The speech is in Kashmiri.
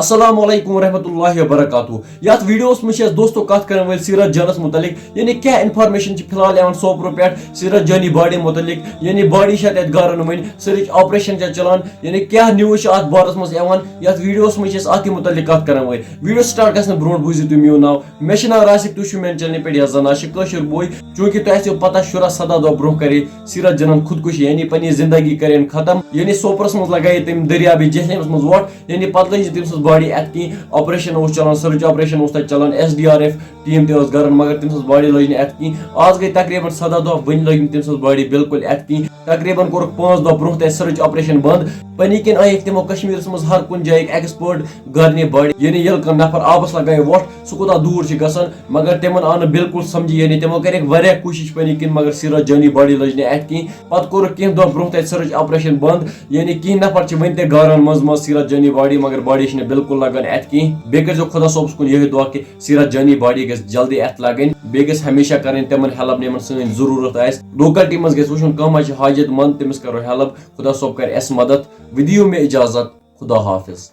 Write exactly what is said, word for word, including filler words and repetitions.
السلام علیکم ورحمۃ اللہ وبرکاتہ۔ یتھ ویڈیوس منٛز چھِ أسۍ دوستو کتھ کرن وٲلۍ سیرت جانس متعلق، یعنی کیٛاہ انفارمیشن چھِ فی الحال یِوان سوپرٕ پٮ۪ٹھ سیرت جانی باڈی متعلق، یعنی باڈی چھا تتہِ گارن وۄنۍ، سٔرٕچ آپریشن چھا چلان، یعنی کیٛاہ نیوز چھِ اتھ بارس منٛز یِوان۔ یتھ ویڈیوس منٛز چھِ أسۍ اتھ تہِ متعلق کتھ کرن وٲلۍ۔ ویڈیو سٹارٹ گژھنہٕ برونٛٹھ بوٗزِو تُہۍ میون ناو۔ مےٚ چھُ ناو راسِک، تُہۍ چھِو میانہِ چینلہِ پٮ۪ٹھ یا زن آسہِ کٲشُر بوے۔ چوٗنٛکہِ تۄہہِ آسیو پتہ، شُراہ سداہ دۄہ برونٛہہ کرے سیرت جنن خودکشی، یعنی پننہِ زندگی کرن ختم، یعنی سوپرس منٛز لگایے تٔمۍ دٔریابِ جہلمس منٛز وۄٹھ، یعنی پتہٕ لٔج نہٕ تٔمۍ سٕنٛز باڈی اتھ کِہیٖنۍ۔ آپریشن اوس چلان، سٔرٕچ آپریشن اوس تتہِ چلان، S D R F team تہِ ٲس گرن، مگر تٔمۍ سٕنٛز باڈی لٔج نہٕ اتھ کِہیٖنۍ۔ آز گٔے تقریباً سداہ دۄہ، وٕنہِ لٔج نہٕ تٔمۍ سٕنٛز باڈی بالکل اتھ کِہیٖنۍ۔ تقریباً کوٚرُکھ پانٛژھ دۄہ برونٛہہ تہِ سٔرٕچ آپریشن بنٛد۔ پنی کِنۍ آیِکھ تِمو کشمیرس منٛز ہر کُنہِ جایہِ اکھ ایکسپٲرٹ گارنہِ باڈی، یعنی ییٚلہِ کانٛہہ نفر آبس لگایہِ وۄٹھ، سُہ کوٗتاہ دوٗر چھُ گژھان، مگر تِمن آو نہٕ بالکل سمجھی، یعنی تِمو کَرِ واریاہ کوٗشِش پننہِ کِنۍ، مگر سیرت جانی باڈی لٔج نہٕ اَتھِ کِہیٖنۍ۔ پتہٕ کوٚرُکھ کینٛہہ دۄہ برونٛہہ تَتہِ سٔرٕچ آپریشن بنٛد، یعنی کینٛہہ نفر چھِ وٕنہِ تہِ گاران منٛزٕ منٛزٕ سیرت جانی باڈی، مگر باڈی چھِنہٕ بالکل لگان اَتھِ کِہیٖنۍ۔ بیٚیہِ کٔرۍزیو خۄدا صٲبَس کُن یِہوٚے دُعا کہِ سیرت جانی باڈی گژھِ جلدی اَتھِ لگٕنۍ، بیٚیہِ گژھِ ہمیشہ کَرٕنۍ تِمن ہیلپ، یِمن سٲنۍ ضروٗرت آسہِ۔ لوکلٹی منٛز گژھِ وٕچھُن کانٛہہ ما چھِ حاجت مند، تٔمِس کَرو ہیلپ، خۄدا صٲب کَرِ اَسہِ مدد۔ وۄنۍ دِیِو مےٚ اجازت، خدا حافظ۔